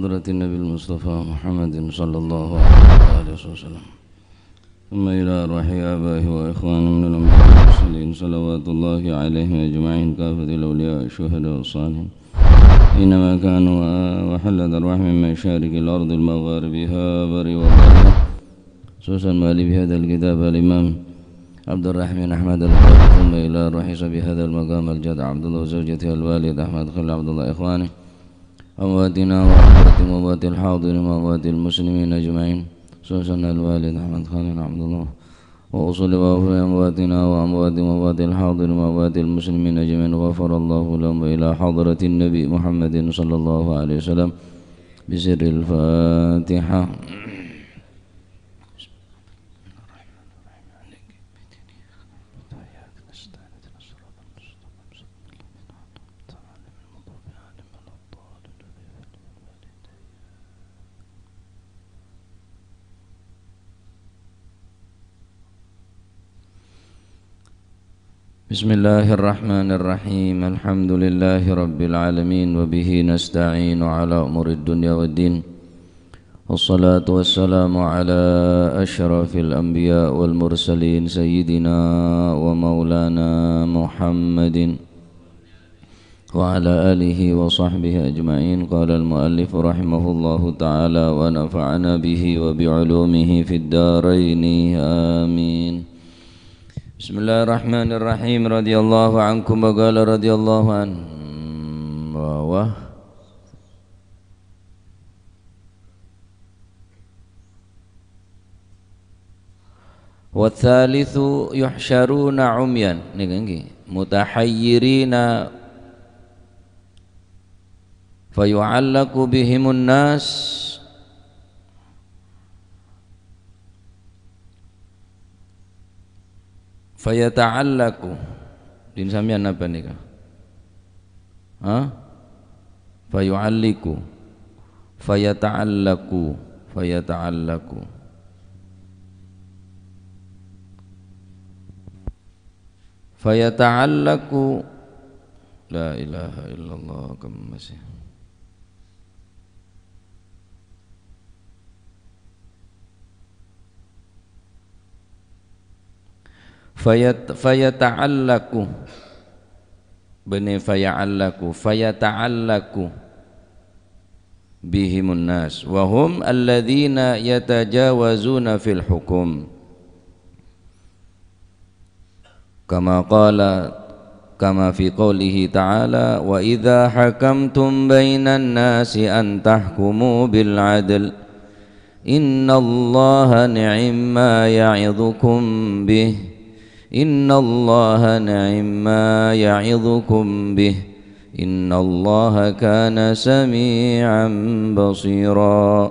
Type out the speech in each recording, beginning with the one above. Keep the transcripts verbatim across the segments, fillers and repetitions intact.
حضرة النبي المصطفى محمد صلى الله عليه وآله وسلم. ثم إلى أرواح آبائه وإخوانه من الأنبياء والمرسلين، صلوات الله عليهم أجمعين، كافة الأولياء والشهداء والصالحين، أينما كانوا، وحلت أرواحهم من مشارق الأرض لمغاربها، برها وبحرها، خصوصا مؤلف هذا الكتاب الإمام عبد الرحمن أحمد القاضي، ثم إلى أرواح صاحب هذا المقام الجد عبد الله وزوجته الوالد أحمد خليل عبد الله إخوانه، أمواتنا وأموات وأموات الحاضرين وأموات المسلمين أجمعين، خصوصا الوالد أحمد خليل عبد الله، وأصول وأفرع أمواتنا وأموات وأموات الحاضرين وأموات المسلمين أجمعين، غفر الله لهم، وإلى حضرة النبي محمد صلى الله عليه وسلم بسر الفاتحة. بسم الله الرحمن الرحيم. الحمد لله رب العالمين، وبه نستعين على أمور الدنيا والدين. والصلاة والسلام على أشرف الأنبياء والمرسلين، سيدنا ومولانا محمد وعلى آله وصحبه أجمعين. قال المؤلف رحمه الله تعالى ونفعنا به وبعلومه في الدارين، آمين. بسم الله الرحمن الرحيم. رضي الله عنكم، وقال رضي الله عنه. والثالث يحشرون عميا, nèka ngghi, متحيرين فيعلق بهم الناس فيتعلق. Din sampèyan napa nèka? Ha? Fayu'alliqu. Fayata'allaqu. Fayata'allaqu. Fayata'allaqu. La ilaha illallah, kemmas ya. Fayat-, fayata'allaqu. Bânnè faya'allaqu, fayata'allaqu bihimun nas, wa hum alladzina yatajawazuna fil hukum. Kama qala, kama fi qoulihi ta'ala, "Wa idza hakamtum bainan nasi an tahkumu bil adl." Innallaha ni'imma ya'idzukum bih. Innallaha ni'imma ya'idzukum bih. Innallaha kana sami'an basira.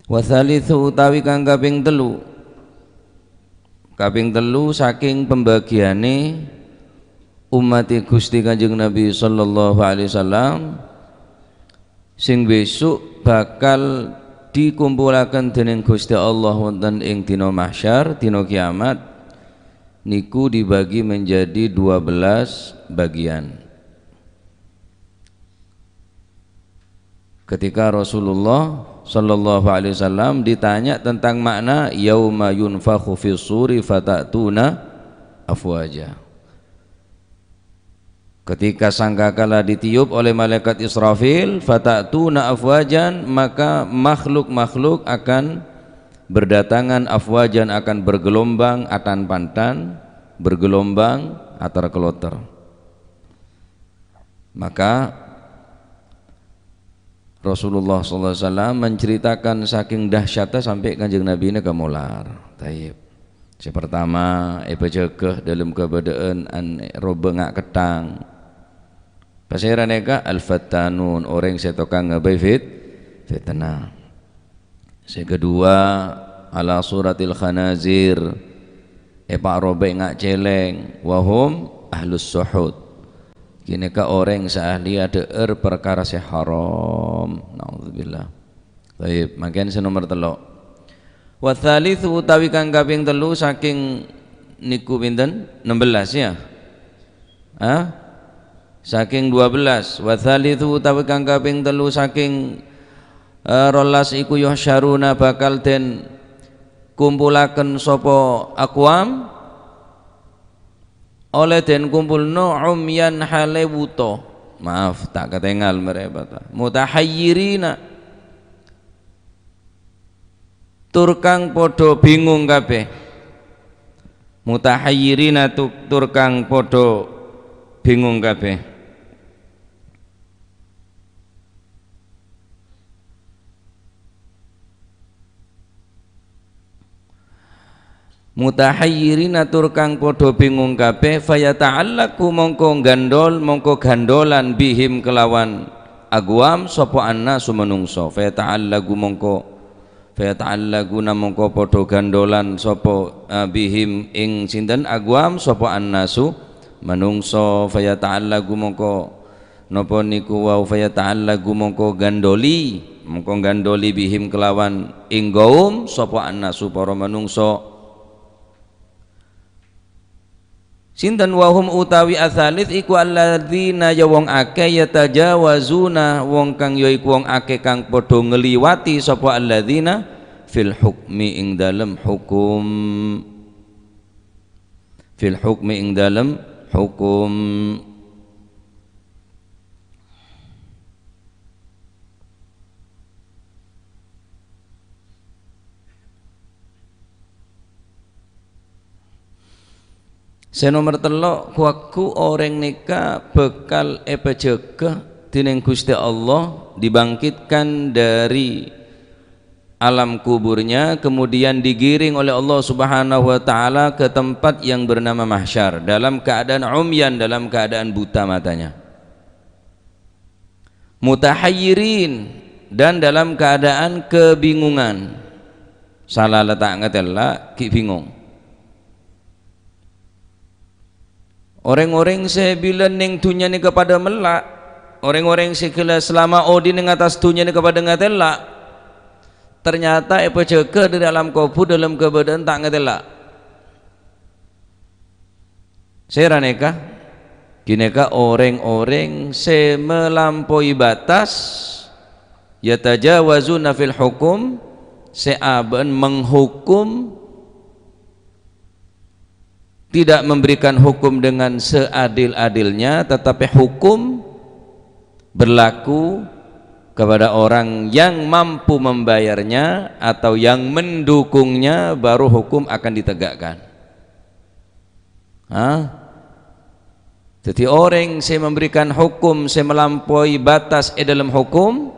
Wasalisu utawi kang kaping tellu. Kaping tellu saking pembagiyane ummate Gusti Kanjeng Nabi sallallahu alaihi wasallam sing besok bakal dikumpulaken dening Gusti Allah wonten ing dina mahsyar, dina kiamat, niku dibagi menjadi dua belas bagian. Ketika Rasulullah sallallahu alaihi wasallam ditanya tentang makna yauma yunfakhu fis suri fata'tuna afwaja. Ketika sangkakala ditiup oleh malaikat Israfil, fata'tuna afwajan, maka makhluk-makhluk akan berdatangan afwajan, akan bergelombang atan-pantan, bergelombang atar-keloter. Maka Rasulullah sallallahu alaihi wasallam menceritakan saking dahsyatnya sampai Kanjeng Nabi ini kemolar. Taib. Sè partama, èpajâgâ dâlem kabâdâ'ân an-, robâ nga' ketthang. Pasèra nèka? Al-fattanun, orèng sè tokang ngabâi fit-, fitnah. Sè kedua, ala suratil khanazir, èparobâ nga' cèlèng, wahum ahlus suhut. Ghânèka orèng sè ahli adhâ'âr parkara sè haram. Naudzubillah. Taib, mangkèn sè nomer tello'. Watsalitsu utawi kang kaping tellu saking niku pinten? Enam belas, ya? Hah? Saking dua belas. Wa tsalitsu utawi kang kaping tellu saking, eh, rolas iku yuhsyaruna bakal den kumpulaken sapa aqwam, oleh den kumpulno umyan hale wuta. Maaf, ta' katengal merepata. Mutahayyirina. Tur kang padha bingung kabeh. Mutahayyirina tu-, tur kang padha bingung kabeh. Mutahayyirina tur kang padha bingung kabeh, fayata'allaku mongko gandol, mongko gandolan bihim kelawan aqwam sapa annasu manungsa. Fayata'allaku mongko, fayata'allakuna mongko padha gandolan sapa, eh, bihim ing sinten aqwam sapa annasu manungsa. Fayata'allaku mongko Napa niku wau, fayata'allaku mongko gandoli, mongko gandoli bihim kelawan ing qaum sapa annasu para manungsa. Sinten wahum utawi asalis iku alladzina ya wong akeh yatajawazuna wong kang yaiku wong akeh kang padha ngliwati sapa alladzina fil hukmi ing dalem hukum. Fil hukmi ing dalem hukum. Sè nomer tello', ghu-lagghu orèng nèka bhâkal èpajâgâ dhinèng Ghustè Allah, dibangkitkan dari alam kuburnya, kemudian digiring oleh Allah Subhanahu wa Ta'ala ke tempat yang bernama mahsyar, dalam keadaan umyan, dalam keadaan buta matanya. Mutahayyirin, dan dalam keadaan kebingungan. Sala la ta' ngatèla', ghi' bingung. Orèng-orèng sè bilân neng dhunnya nèka padâ mella', orèng-orèng sè ghellâ' salama odi' neng attas dhunnya nèka padâ ngatèla', ternyata èpajâgâ dâri alam kobhur dâlem kabâdâ'ân ta' ngatèla'. Sèra nèka? Ghânèka orèng-orèng sè malampoi batas, yatajawazuna fil hukum, sè abâ'na menghukum, tidak memberikan hukum dengan seadil-adilnya, tetapi hukum berlaku kepada orang yang mampu membayarnya atau yang mendukungnya, baru hukum akan ditegakkan. Ha? Dhâddhi, orèng sè memberikan hukum sè malampoi batas è dâlem hukum,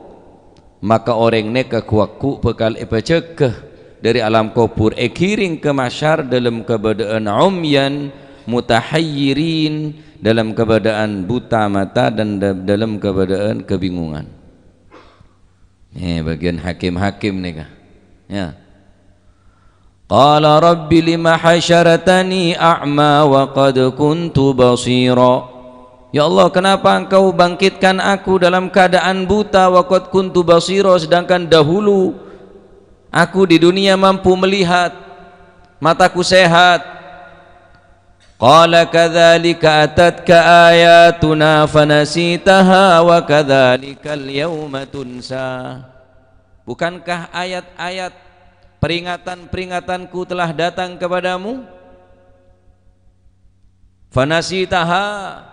maka orèng nèka ghu-lagghu bhâkal èpajâgâ dâri alam kobhur, èghiring ka mahsyar dâlem kabâdâ'ân umyan, mutahayyirin, dâlem kabâdâ'ân buta mata dan da-, dâlem kabâdâ'ân kebingungan. Nè, bâgiyân hakim-hakim nèka. Ya. Qala, "Rabbi lima hasyaratani a'ma wa qad kuntu basira." "Ya Allah, kenapa Engkau bangkitkan aku dalam keadaan buta, wa qad kuntu basira, sedangkan dahulu aku di dunia mampu melihat, mataku sehat?" Qala, "Kadzalika atatka ayatuna fanasitaha wa kadzalikal yauma tunsa." Bukankah ayat-ayat peringatan-peringatanku telah datang kepadamu? Fanasitaha.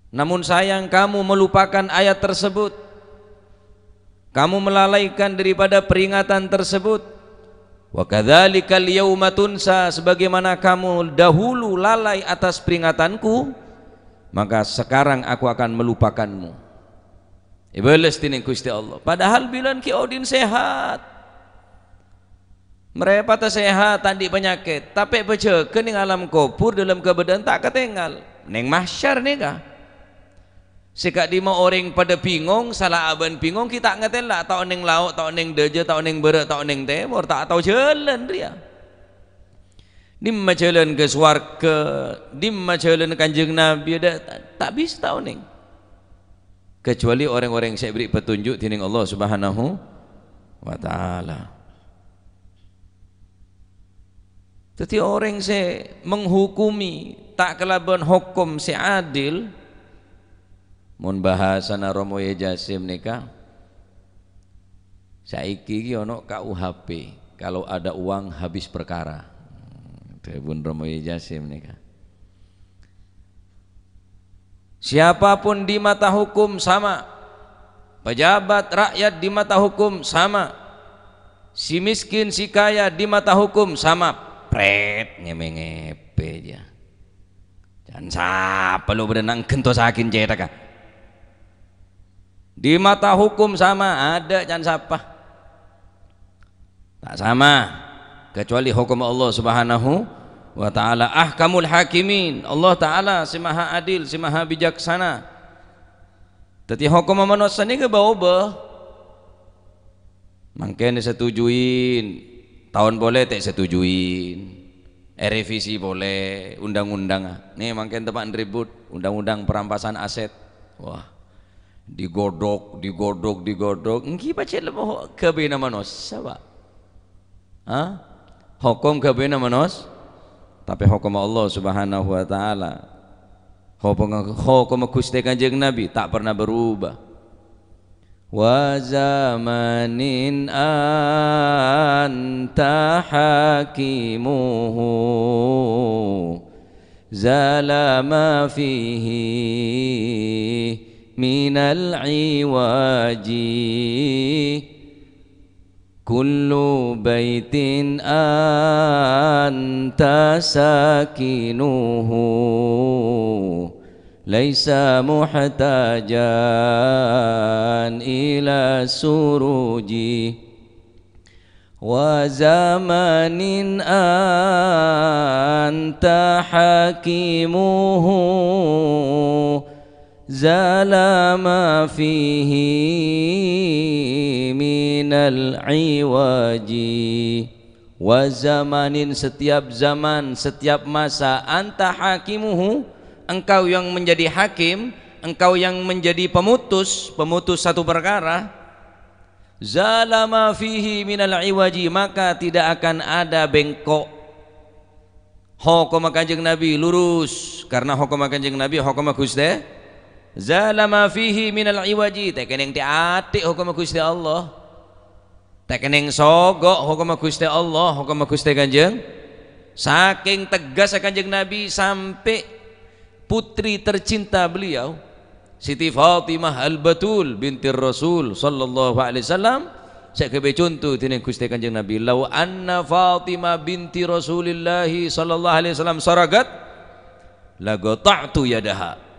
Namun sayang, kamu melupakan ayat tersebut. Kamu melalaikan daripada peringatan tersebut. "Wa kadzalikal yauma tunsa," sebagaimana kamu dahulu lalai atas peringatanku, maka sekarang aku akan melupakanmu. Èbâles dhinèng Ghustè Allah. Padahal bilân ghi' odi'na sehat. Marèpata sehat, ta' andi' panyakèt, tapè èpajâgâ neng alam kobhur dâlem kabâdâ'ân ta' katèngal. Neng mahsyar nèka. Sè ka'dimma orèng padâ bingong, sala abâ'na bingong, ghi' ta' ngatèla', ta' onèng lao', ta' onèng dâjâ, ta' onèng bârâ', ta' onèng tèmor, ta' tao jhâlân rèya. Dimma jhâlân ka sowarghâ, dimma jhâlân Kanjeng Nabi, dâ-, ta-, ta' bisa ta' onèng. Kecuali orèng-orèng sè èberri' petunjuk dhinèng Allah Subhanahu wa Ta'ala. Dhâddhi orèng sè menghukumi ta' kalabân hokom sè adil, mon bhâsana Romo Yè Jasim nèka, saiki ghi' ono K U H P, kalau ada uang habis perkara. Dhâbuna Romo Yè Jasim nèka. Siapapun di mata hukum sama. Pejabat, rakyat di mata hukum sama. Si miskin, si kaya di mata hukum sama. Pret, ngèmè-ngèpè jâ. Can sapa lo bâdâ nang ghentosaghi cèthagghâ. Di mata hukum sama, adâ' can sapa. Ta' sama, kecuali hokom Allah Subhanahu wa Ta'ala. Ahkamul hakimin, Allah Ta'ala sè maha adil, sè maha bijaksana. Dhâddhi hokomma manossa nèka bâ-obâ. Mangkèn èsetujuin, taon polè ta' èsetujuin. Èrevisi polè undang-undangnga. Nè, mangkèn teppa' ribut, undang-undang perampasan aset. Wah, digodhok, digodhok, digodhok. Èngghi pajhât lebbo ghâbâyânna manossa, Pak. Hah? Hokom ghâbâyânna manos-, tapè hokomma Allah Subhanahu wa Ta'ala. Hokom-, hokomma Ghustè Kanjeng Nabi ta' parna berubah. Wa zamanin anta hakimuhu, zala ma fihi minal iwaji. Kullu baitin anta sakinuhu, laisa muhtajan ila suruji. Wa zamanin anta hakimuhu, zala ma fihi minal iwaji. Wa zamanin, setiap zaman, setiap masa, anta hakimuhu, engkau yang menjadi hakim, engkau yang menjadi pemutus, pemutus satu perkara, zala ma fihi minal iwaji, maka tidak akan ada bengkok. Hokomma Kanjeng Nabi lurus, karena hokomma Kanjeng Nabi hokomma Ghustè. Zala ma fihi minal iwaji, ta' kennèng tè'-atè' hokomma Ghustè Allah. Ta' kennèng sogo' hokomma Ghustè Allah, hokomma Ghustè Kanjeng. Sakèng teggassa Kanjeng Nabi sampè' putri tercinta beliau, Siti Fatimah Al-Batul binti Rasul sallallahu alaihi wasallam, sè èghâbây conto dèning Ghustè Kanjeng Nabi, "Lau anna Fatimah binti Rasulillahi sallallahu alaihi wasallam saragat, laqata'tu yadaha."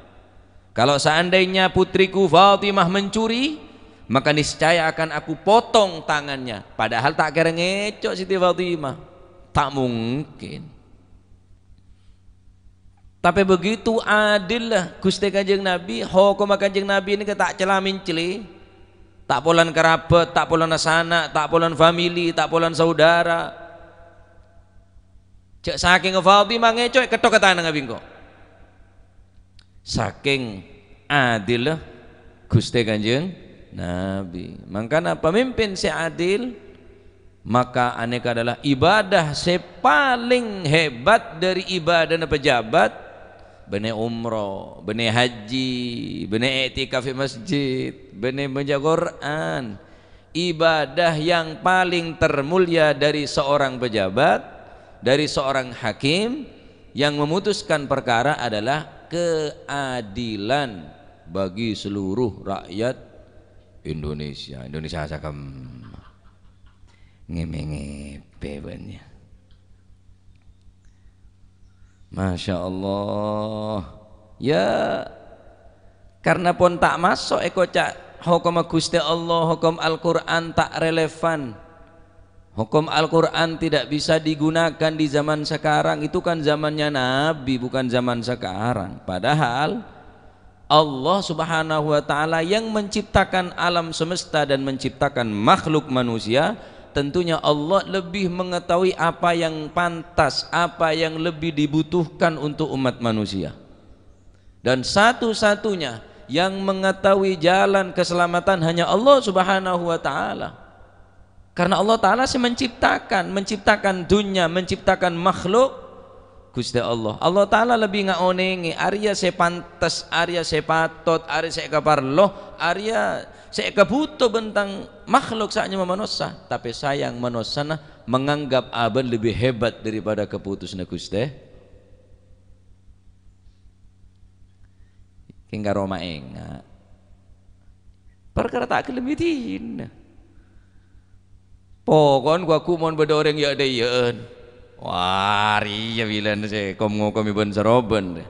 Kalau seandainya putriku Fatimah mencuri, maka niscaya akan aku potong tangannya. Padahal ta' kèra ngèco' Siti Fatimah. Ta' mungkin. Tapè begitu adilla Ghustè Kanjeng Nabi, hokomma Kanjeng Nabi nèka ta' cella-mencella, ta' polana karabhât, ta' polana sana', ta' polana famili, ta' polana saudara. Jhâ' sakènga Fatimah ngèco'è, kettoka tanangnga bi' engko'. Sakèng adilla Ghustè Kanjeng Nabi. Mangkana pamimpin sè adil, maka anèka adalah ibadah sè palèng hebat dhâri ibadahna pejabat, bânnè umroh, bânnè haji, bânnè i'tikaf è masjid, bânnè maca Qur'an. Ibadah yang paling termulia dari seorang pejabat, dari seorang hakim yang memutuskan perkara adalah keadilan bagi seluruh rakyat Indonesia. Indonesia sakamma. Ngèmè-ngèpè bânnya. Masya Allah. Ya, karena pon ta' maso' èkoca' hokomma Ghustè Allah, hokom Al-Qur'an ta' relevan. Hokom Al-Qur'an tidak bisa digunakan di zaman sekarang. Itu kan zamannya Nabi, bukan zaman sekarang. Padahal Allah Subhanahu wa Ta'ala yang menciptakan alam semesta dan menciptakan makhluk manusia, tentunya Allah lebih mengetahui apa yang pantas, apa yang lebih dibutuhkan untuk umat manusia. Dan satu-satunya yang mengetahui jalan keselamatan hanya Allah Subhanahu wa Ta'ala. Karena Allah Ta'ala sè menciptakan, menciptakan dunya, menciptakan makhluk, Ghustè Allah. Allah Ta'ala lebbi ngaonèngè arèya sè pantes, arèya sè patot, arèya sè èkaparlo, arèya sè èkabhuto bân tang makhluk sè nyama manossa. Tapè sayang manossana menganggap abâ' lebbi hebat daripada kaputusanna Ghustè. Kèng karo maènga'. Parkara ta' ghellem èdina. Pokon ghu-, ghu mon bâdâ orèng ya'-dâiyâ'ân. Wah, rèya bilân sè kom-ngokomè bân-sarobân.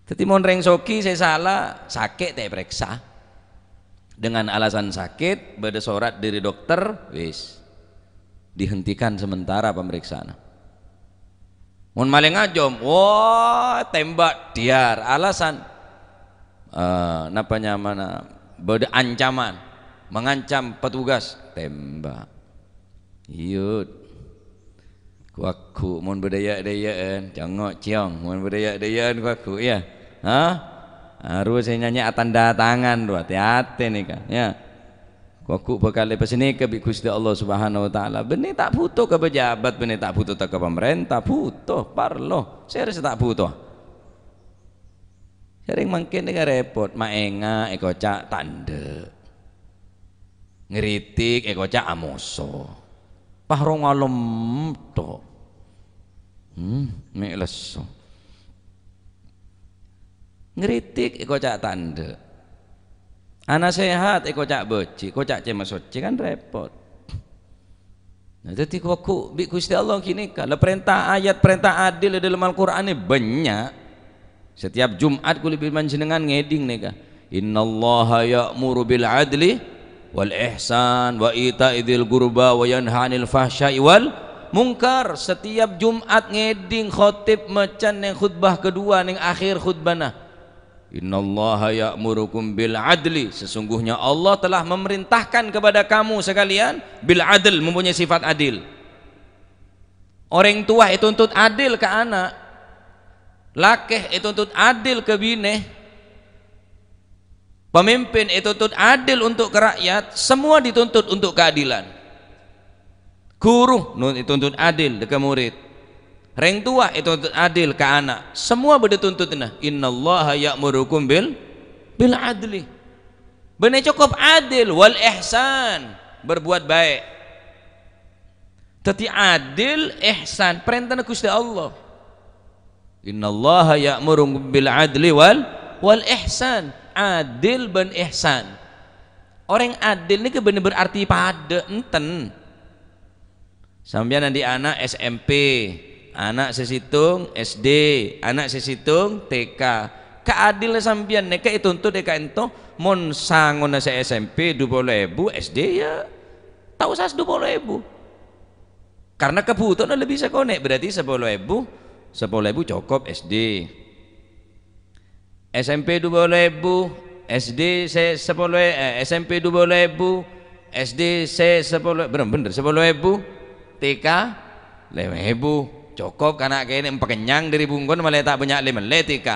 Dhâddhi mon rèng soghi sè sala, sakè' ta' èparèksa. Dengan alasan sakit, bâdâ sorat dâri dokter, wis. Dihentikan sementara pemeriksaan. Mon malè ngajhâm, wah, tembak, diar. Alasan, eh, napa nyamana, bâdâ ancaman, mengancam petugas, tembak. Iyut. Ghu-, ghu mon bâdâ ya'-dâiyâ'ân, congngo' ciong. Mon bâdâ ya'-dâiyâ'ân, ghu-, ghu, iyâ. Hah? Arowa sè nyanyè atanda tangan, rowa. Ati-ati nèka, ya. Ghu-, ghu bhâkal èpasènèka bi' Ghustè Allah Subhanahu wa Ta'ala. Bânnè ta' bhuto ka pejabat, bânnè ta' bhuto ka pamarènta, bhuto, parlo. Sèrè sè ta' bhuto? Sèrèng mangkèn nèka rèpot, maènga' èkoca' ta' endâ'. Ngritik èkoca' amoso. Pas rong alem tok. Hmm, mè' lesso. Ngritik èkoca' ta' endâ'. Anasèhat èkoca' bâji', èkoca' cè' masoccè kan rèpot. Nah, dhâddhi ghu-, ghu bi' Ghustè Allah ghânèka, la parènta ayat, parènta adil è dâlem Al-Qur'an bânnya'. Setiap Jumat kulâ bi' panjhennengngan ngèdhing nèka, "Innallaha ya'muru bil adli wal ihsan wa ita'i dzil qurba wa yanha 'anil fahsya'i wal munkar." Setiap Jumat ngèdhing khotib maca neng khutbah kedua, neng akhir khutbahna, "Innallaha ya'murukum bil adli." Sesungguhnya Allah telah memerintahkan kepada kamu sekalian bil adl, mempunyai sifat adil. Orèng towa ètuntut adil ka ana', lakè ètuntut adil ka binè, pemimpin ètuntut adil untuk ka rakyat, semua dituntut untuk keadilan. Ghuru nun-, ètuntut adil ka morèd. Rèng towa ètuntut adil ka ana'. Semua bâdâ tuntutanna. "Innallaha ya'murukum bil, bil adli." Bânnè cokop adil, wal ihsan, berbuat baik. Dhâddhi adil, ihsan, parèntana Ghustè Allah. "Innallaha ya'muru bil adli wal, wal ihsan." Adil bân ihsan. Orèng adil nèka bânnè berarti padâ, enten. Sampèyan andi' ana' S M P, ana' sè sèttong S D, ana' sè sèttong T K. Kaadilna sampèyan nèka ètuntut è ka'ènto, mon sangona sè S M P du polo èbu, S D ya ta' osa du polo èbu. Karena kabhutowanna lebbi sakonè', berarti sapolo èbu, sapolo èbu cokop S D. S M P du polo èbu, S D sè sapolo è-, eh, S M P du polo èbu, S D sè sapolo, bener, bener, sapolo èbu, T K lèma èbu. Cokop kana' kènè' pakennyang dâri bungkona, malè ta' bânnya' lè-mellè T K.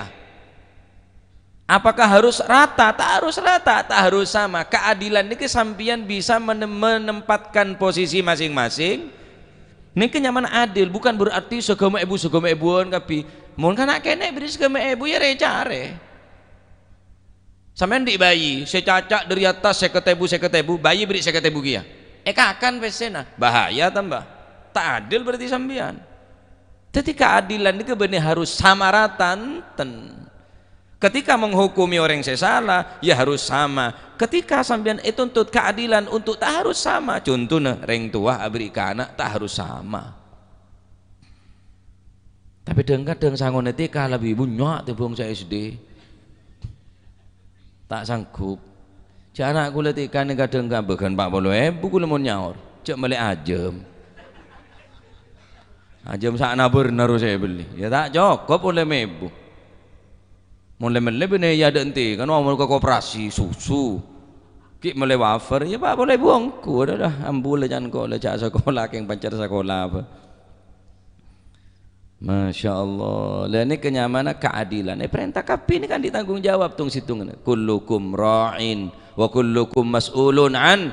Apakah harus rata? Tak harus rata, tak harus sama. Keadilan nèka sampèyan bisa menem-, menempatkan posisi masing-masing. Nèka nyamana adil, bukan berarti saghâmè èbu, saghâmè èbuwân kabbhi. Mon kana' kènè' bherri' saghâmè èbu, ya rè-carè. Sampèyan andi' bayi, sè caca' dâri attas sèket èbu, sèket èbu, bayi bherri' sèket èbu kèya. Èkakan pèssèna, bahaya tamba. Ta' adil berarti sampèyan. Dhâddhi, kaadilan nèka bânnè harus sama rata, enten. Ketika menghukumi orèng sè sala, ya harus sama. Ketika sampèyan ètuntut kaadilan untuk ta' harus sama. Contona, rèng towa aberri' ka ana' ta' harus sama. Tapè dhâng-kadhâng sangona T K lebbi bânnya' tèmbhâng sè S D. Ta' sanggup. Jhâ' ana' kulâ T K nèng kadhâng kambâghân pa' polo èbu kulâ mon nyaor. Jhâ' mellè ajâm. Ajâm sa'na bârna ro sè èbelli. Ya ta' cokop ollè mèbu. Mon lè-mellè bânnè ya dâ' enti, kan omor ka koperasi, susu. Ghi' mellè wafer, ya pa' polo èbu ongghu. Adâ, adâ, ambu la can ko-, la jhâ' sakola, kèng pancar sakola apa. Masya Allah. Lah, nèka nyamana kaadilan. Eh, parènta kabbhi nèka kan ditanggung jawab tong-sèttongnga. "Kullukum ra'in wa kullukum mas'ulun an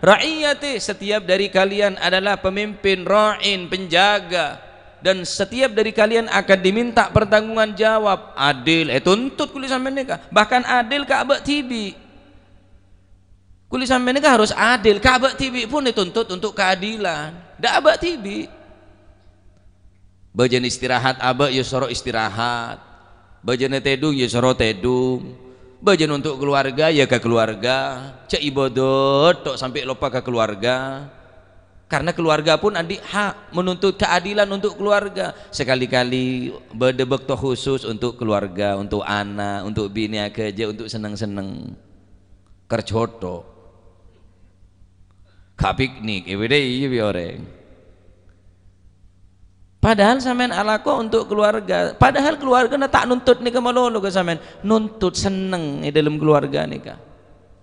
Ra'iyati, setiap dari kalian adalah pemimpin, ra'in, penjaga, dan setiap dari kalian akan diminta pertanggungjawaban. Adil, ètuntut kulâ sampèyan nèka. Bahkan adil ka abâ' dhibi'. Kulâ sampèyan nèka harus adil, ka abâ' dhibi' pun ètuntut untuk keadilan. Dâ' abâ' dhibi'. Bâjâna istirahat abâ' ya soro istirahat. Bâjâna tèdung ya soro tèdung. Bâjâna untuk keluarga ya ka keluarga. Jhâ' ibadah tok sampè' loppa ka keluarga. Karena keluarga pun andi' hak menuntut keadilan untuk keluarga. Sekali-kali bâdâ bâkto khusus untuk keluarga, untuk ana', untuk binè aghâjâ, untuk senneng-senneng. Kerjhâ tok. Ka piknik, è bâdâ iyâ bi' orèng. Padahal sampèyan alako untuk keluarga. Padahal keluargana ta' nuntut nèka malolo ka sampèyan. Nuntut senneng è dâlem keluarga nèka.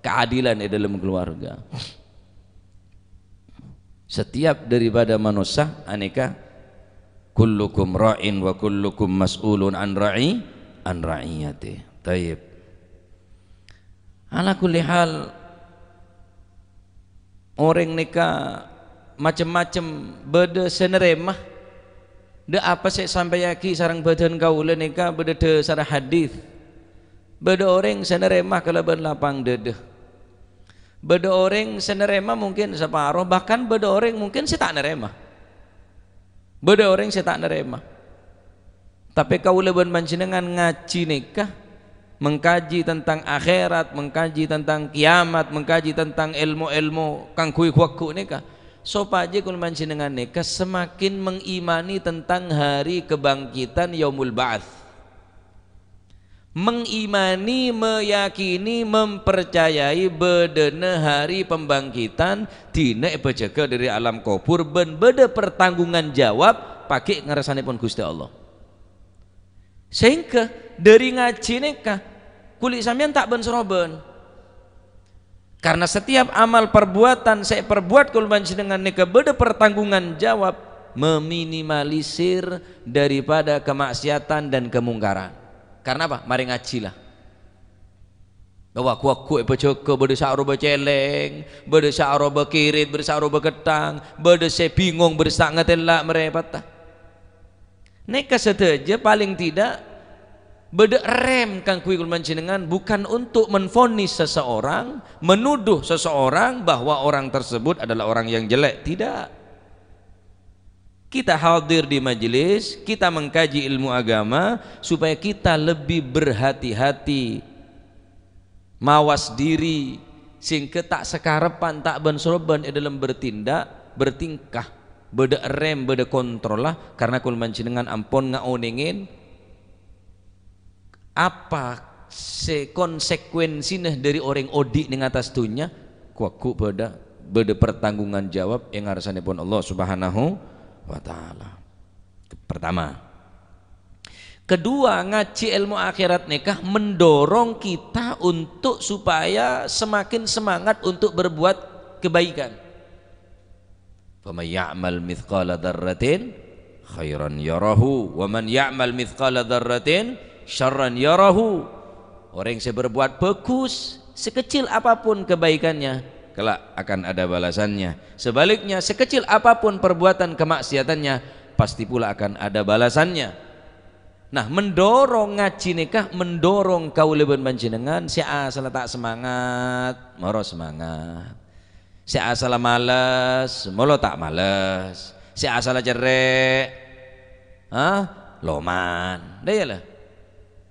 Keadilan è dâlem keluarga. Setiap daripada manossa anèka, "Kullukum ra'in wa kullukum mas'ulun an ra'i-, an ra'iyati." Thayyib. Ala kulli hal, orèng nèka macem-macem, bâdâ sè narèma. Dâ' apa sè èsampèyaghi sareng bâdân kaulâ nèka bâdâ dhâsarra hadis. Bâdâ orèng sè narèma kalabân lapang dâdâ. Bâdâ orèng sè narèma mungkin saparo, bahkan bâdâ orèng mungkin sè ta' narèma. Bâdâ orèng sè ta' narèma. Tapè kaulâ bân panjhennengngan ngajhi nèka, mengkaji tentang akhèrat, mengkaji tentang kiamat, mengkaji tentang èlmo-èlmo kaangghuy ghu-lagghu nèka, sopajâ kaulâ panjhennengngan nèka semakin mengimani tentang hari kebangkitan, Yaumul Ba'ats. Mengimani, meyakini, mempercayai bâdâna hari pembangkitan, dina èpajâgâ dâri alam kobhur, bân bâdâ pertanggungan jawab paghi' ngarsanèpon Ghustè Allah. Sehingga dâri ngajhi nèka, kulâ sampèyan ta' bân-sorobân. Karena setiap amal perbuatan sè èparbuwât kaulâ panjhennengngan nèka bâdâ pertanggungan jawab, meminimalisir daripada kemaksiatan dan kemungkaran. Karena apa? Marè ngajhi la. Wah, ghu-lagghu èpajâgâ, bâdâ sè aroba cèlèng, bâdâ sè aroba kirit, bâdâ sè aroba ketthang, bâdâ sè bingung, bâdâ sè ta' ngatèla' marèpatta. Nèka sadhâjâ palèng tidak bâdâ rem kaangghuy kaulâ panjhennengngan, bukan untuk menvonis seseorang, menuduh seseorang bahwa orang tersebut adalah orang yang jelek. Tidak. Kita hadir di majelis, kita mengkaji ilmu agama supaya kita lebih berhati-hati. Mawas diri, sehingga ta' sakarepan, ta' bân-sorobân è dâlem bertindak, bertingkah, bâdâ rem, bâdâ kontrolla, karena kaulâ panjhennengngan ampon ngaonèngè apa sè konsekuensina dâri orèng odi' neng attas dhunnya, ghu-lagghu bâdâ, bâdâ pertanggungan jawab è ngarsanèpon Allah Subhanahu wa Ta'ala. Pertama. Kedua, ngajhi èlmo akhèrat nèka mendorong kita untuk supaya semakin semangat untuk berbuat kebaikan. "Faman ya'mal mitsqala dzarratin khairan yarahu, wa man ya'mal mitsqala dzarratin syarran yarahu." Orèng sè berbuat bagus, sekecil apapun kebaikannya, kelak akan ada balasannya. Sebaliknya, sekecil apapun perbuatan kemaksiatannya, pasti pula akan ada balasannya. Nah, mendorong ngajhi nèka, mendorong kaulâ bân panjhennengngan sè asalla ta' semangat, moro semangat. Sè asalla males, molo ta' males. Sè asalla cerrè', ha? Loman. Dâ' iyâ la.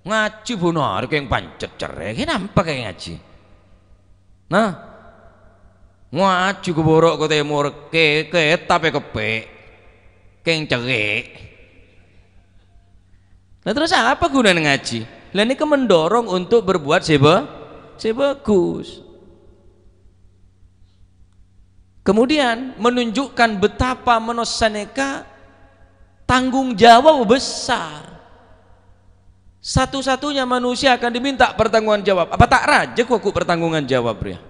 Ngajhi bhunarè kèng pancet cerrè', kèng nampa kèng ngajhi. Nah, ngajhi ghâbârâ' ka tèmor, kè-, kètab èkeppè', kèng cè'. Lah, terros apa ghunana ngajhi? Lah, nèka mendorong untuk berbuat sè ba-, sè bagus. Kemudian, menunjukkan betapa manossa nèka tanggung jawab besar. Satu-satunya manusia akan diminta pertanggungan jawab. Apa ta' rajâ ghu-lagghu pertanggungan jawab rèya?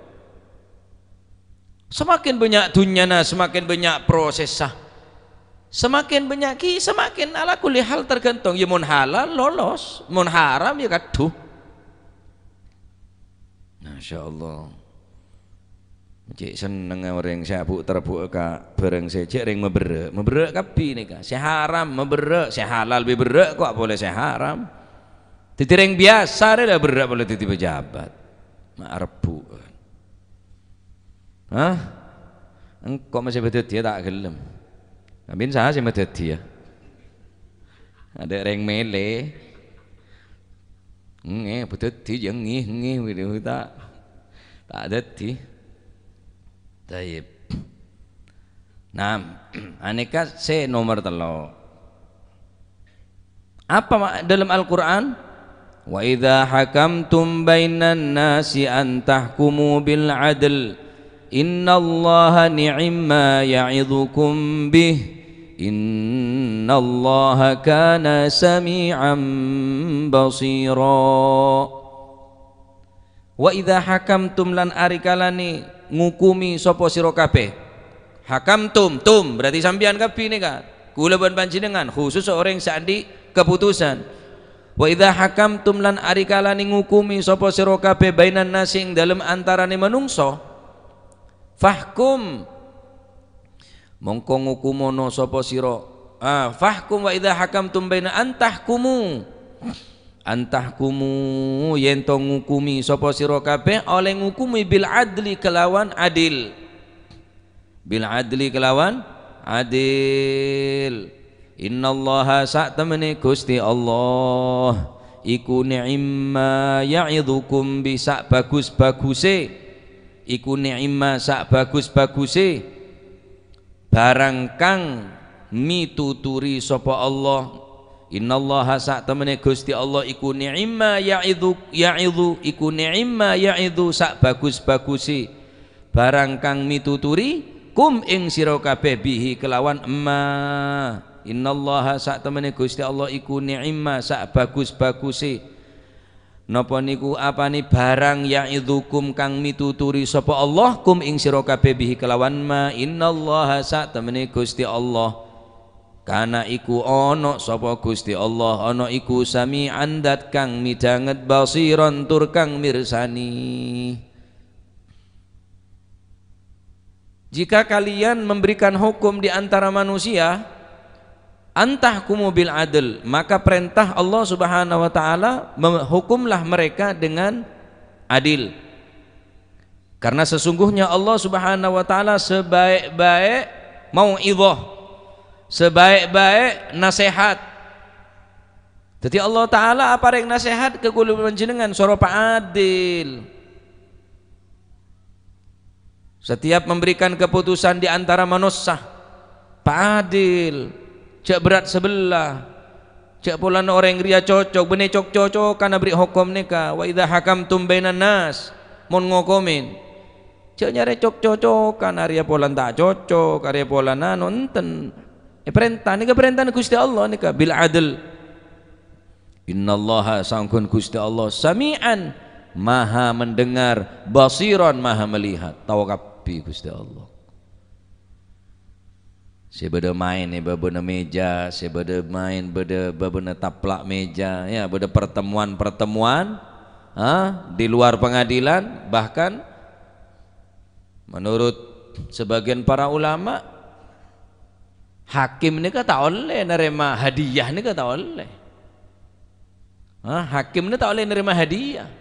Semakin bânnya' dhunnyana, semakin bânnya' prosessa. Semakin bânnya' ki, semakin ala kulli hal tergantung. Ya, mon halal, lolos. Mon haram, ya, kadhu. Masya Allah. Cè' sennengnga orèng sè abu'-terbu'â ka bhârâng sè cè' rèng maberrâ'. Maberrâ' kabbhi nèka. Sè haram maberrâ', sè halal bi' berrâ' kok polè sè haram. Dhâddhi rèng biyasa rè la berrâ' polè dhâddhi pejabat. Ma' arebbhu'ân. Hah? Engko' masè madhâddhiyâ ta' ghellem. Amin saha sè madhâddhiyâ? Adâ' rèng mèlè. Ngè, madhâddhi jâ ngè, ngè, gitu, ta', ta' dhâddhi. Tayyib. Nah, anèka sè nomer tello'. Apa ma-, dalam Al-Qur'an? "Wa idza hakamtum bainan nasi an tahkumu bil adl. Innallaha ni'imma ya'idzukum bih. Innallaha kana sami'an basira." "Wa idza hakamtum," lan arikalane ngukumi sapa sira kabeh. Hakamtum, tum, berarti sampeyan kabeh nèka. Kula ban panjenengan, khusus orèng sè andhi' kaputusan. "Wa idza hakamtum," lan arikalane ngukumi sapa sira kabeh, "bainan nasi," ing dalem antarane manungsa. "Fahkum," mongko ngukumono sapa sira. Ah, "fahkum wa idza hakamtum baina an tahkumu." An tahkumu, yen to ngukumi sapa sira kabeh, oleh ngukumi bil adli kelawan adil. Bil adli kelawan adil. Innallaha, satemene Gusti Allah, iku ni'imma ya'idzukum bi, sak bagus-baguse. Iku ni'imma, sak bagus-baguse barang kang mituturi sapa Allah. Innallaha, satemene Gusti Allah iku ni'imma ya'idzu, ya'idzu, iku ni'imma ya'idzu, sak bagus-baguse barang kang mituturi, kum, ing sira kabeh, bihi, kelawan emma. Innallaha, satemene Gusti Allah iku ni'imma, sak bagus-baguse. Napa niku apane barang ya'idzukum kang mituturi sapa Allah kum ing sira kabeh bihi kelawan ma? Innallaha, satemene Gusti Allah, kana iku ana sapa Gusti Allah, ana iku sami'an, dat kang midhanget, basiron, tur kang mirsani. Jika kalian memberikan hukum di antara manusia, "Antahkumu bil adl," maka perintah Allah Subhanahu wa Ta'ala, "Hukumlah mereka dengan adil." Karena sesungguhnya Allah Subhanahu wa Ta'ala sebaik-baik mau'izah, sebaik-baik nasihat. Jadi, Allah Ta'ala apareng nasihat ka kaula panjenengan, soro pa'adil. Setiap memberikan keputusan di antara manossa, pa'adil, ja' berat sebelah, ja' polana oreng reya cocok, bânnè cok-cocokan aberri' hokom nèka, "Wa idza hakamtum bainan nas," mon ngokomen, ja' nyarè cok-cocokan, areya polana ta' cocok, areya polana anu, enten. Èparènta, nèka parèntana Gusti Allah nèka, bil adl. Innallaha, saongghuna Gusti Allah, sami'an, maha mendengar, basiron, maha melihat. Tao kabbhi Gusti Allah. Sè bâdâ maèn è bâbâna meja, sè bâdâ maèn bâdâ bâbâna taplak meja, ya, bâdâ pertemuan-pertemuan, ha, di luar pengadilan, bahkan menurut sebagian para ulama, hakim nèka ta' ollè narèma hadiah nèka ta' ollè. Hah? Hakim nèka ta' ollè narèma hadiah.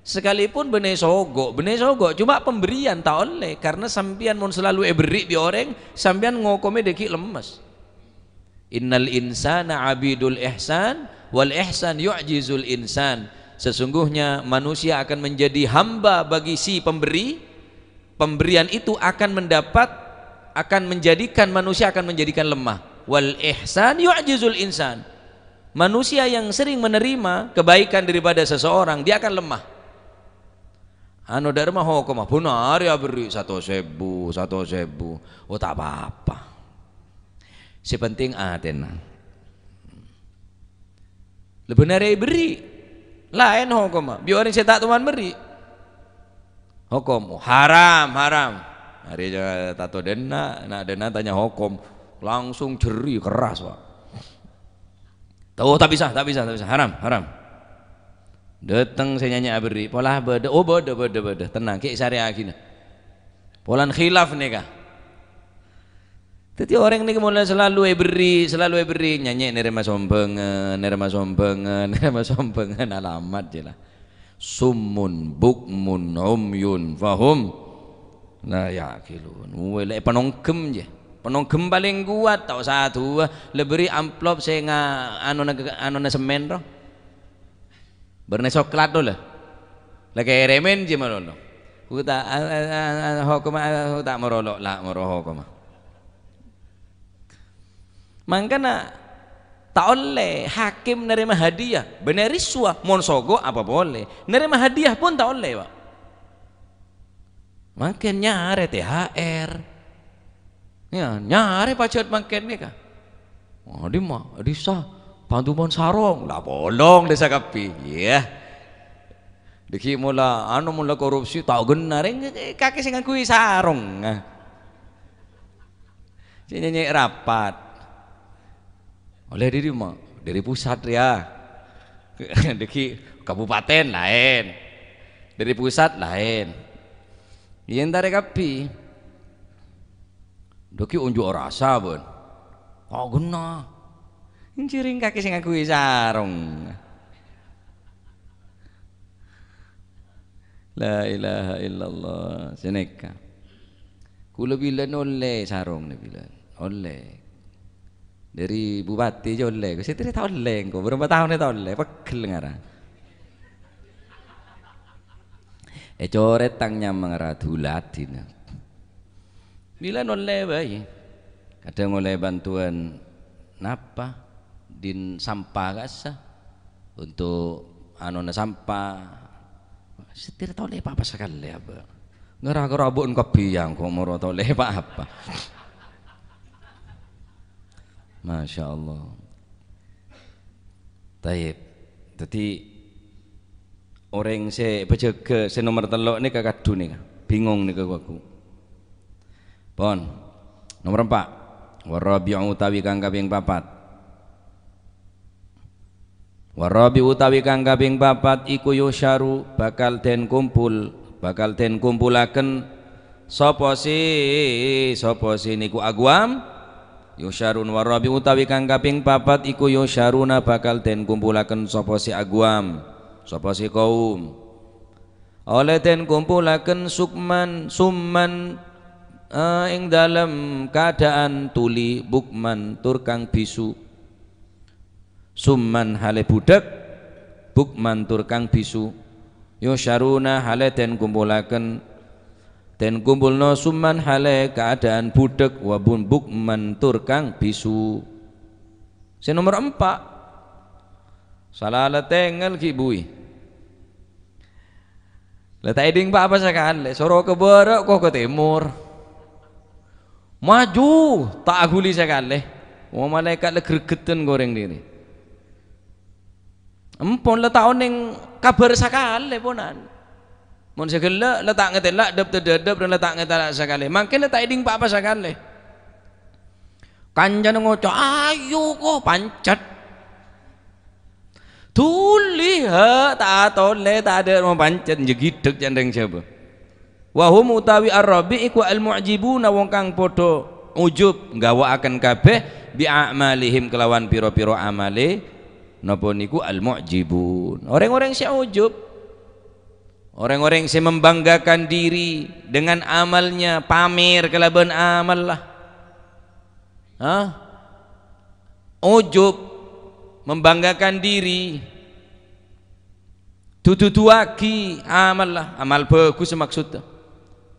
Sekalipun bânnè sogo', bânnè sogo', cuma pemberian ta' ollè, karena sampèyan mon selalu èberri' bi' orèng, sampèyan ngokomè dâgghi' lemmes. "Innal insana abidul ihsan, wal ihsan yu'jizul insan." Sesungguhnya manusia akan menjadi hamba bagi si pemberi, pemberian itu akan mendapat, akan menjadikan manusia, akan menjadikan lemah. "Wal ihsan yu'jizul insan." Manusia yang sering menerima kebaikan daripada seseorang, dia akan lemah. Anu, dâ' remma hokomma, bân arè aberri' satos èbu, satos èbu. Oh, ta' pa-apa. Sè penting atèna. Lè bân arè èberri'. Laèn hokomma. Bi' orèng sè ta' toman berri'. Hokom. Oh, haram, haram. Arè ja-, tato dâna, na' dâna tanya hokom. Langsung jeri keras, Pak. Tuh, ta' bisa, ta' bisa, ta' bisa. Haram, haram. Dâteng sè nyanyi aberri'. Pola bâdâ. Oh, bâdâ, bâdâ, bâdâ. Tenang, kè' sarèaghina. Polana khilaf nèka. Dhâddhi orèng nèka molaè salalu èberri', salalu èberri', nyanyè' narèma sombhângan, narèma sombhângan, narèma sombhângan, alamat jiyâ la. Summun bukmun umyun fahum la ya'qilun. Wèh, la èpanongghem jiyâ. Panongghem palèng kowat, ta' osa duwâ, la berri' amplop sè nga-, anona, anona semmèn, ro. Bârna soklat, ro, la. La kèrèmèn jiyâ malolo. Ku ta', a, a, a, a, hokomma, a, ta' moro lo', la moro hokomma. Mangkana ta' ollè hakim narèma hadiah, bânnè risuwa, mon sogok apa polè. Narèma hadiah pon ta' ollè, Pak. Mangkèn nyarè T H R. Ya, nyarè pajhât mangkèn nèka. Oh, dimma, dissa, pandumèn sarong, la polong dissa kabbhi. Iyâ. Dhâggi' mola, anu, mola korupsi, ta' ghenna, rèng kakè sè ngangghuy sarong. Sè nyanyè' rapat. Ollè dâri ma-, dâri pusat, ya. Dhâggi' kabupaten laèn. Dâri pusat laèn. Iyâ, entarè kabbhi. Dhâggi' onjhu' arassa, bân. Ta' ghenna. Jhârèng kakè sè ngangghuy sarong. La ilaha illallah. Sanèka. Kaulâ bilân ollè sarong nè bilân. Ollè. Dâri bupati jâ ollè. Sè tèra ta' ollè engko'. Bârâmpa taon ta' ollè. Pegghel ngara. Ècorèt tang nyama ngara dulat dina. Bilân ollè bhâi. Kadhâng ollè bantuan napa? Din sampah kassa. Untuk anona sampah. Sè tèra ta' ollè pa-apa sakalè, apa. Ngara-ngara bun kabbhi yang kok moro ta' ollè pa-apa. Masya Allah. Taib. Dhâddhi, orèng sè pajâgâ sè nomer tello' nèka kadhu nèka, bingong nèka, ghu-lagghu. Pon. Nomer empa'. Warabi'u utawi kang kaping papat. Warabi'u utawi kang kaping papat iku yusyaru bakal den kumpul, bakal den kumpulaken sapa sè, sapa sè niku agwam? Yusyarun warabi utawi kang kaping papat iku yusyaruna bakal den kumpulaken sapa sè agwam, sapa sè kaum. Olè den kumpulaken sukman, summan, eh, ing dalem kaadaan tuli, bukman tur kang bisu. Summan hale budhek, bukman tur kang bisu. Yusyaruna hale den kumpulaken, den kumpulno summan hale kaadaan budhek wa bun bukman tur kang bisu. Sè nomer empa', sala la tengel ghi' buwi. La ta' edhing pa-apa sakalè, soro ka bârâ' ko ka tèmor. Maju, ta' aghuli sakalè. Wong malaèkat la gregeddhân ka orèng dhiri. Empon la ta' onèng kabhâr sakalè ponan. Mon sè ghellâ' la ta' ngatela' dhâp-tadhâdhâp, la ta' ngatela' sakalè. Mangkèn la ta' edhing pa-apa sakalè. Kancana ngoca', "Ayo, ko, pancet." Dhuli, ha, ta' atolè, ta' adâ' mapancet, jegidhek ca'na rèng Jhâbâ. Wa hum utawi ar-rabi' iku al-mu'jibuna, wong kang padha ujub, nggawa'aken kabeh, bi a'malihim, kelawan pira-pira amale, napa niku al-mu'jibun. Orèng-orèng sè ujub, orèng-orèng sè membanggakan diri dengan amalnya, pamer kalabân amal lah. Hah? Ujub, membanggakan diri, dududuwagi amal, amal bagus maksudnya.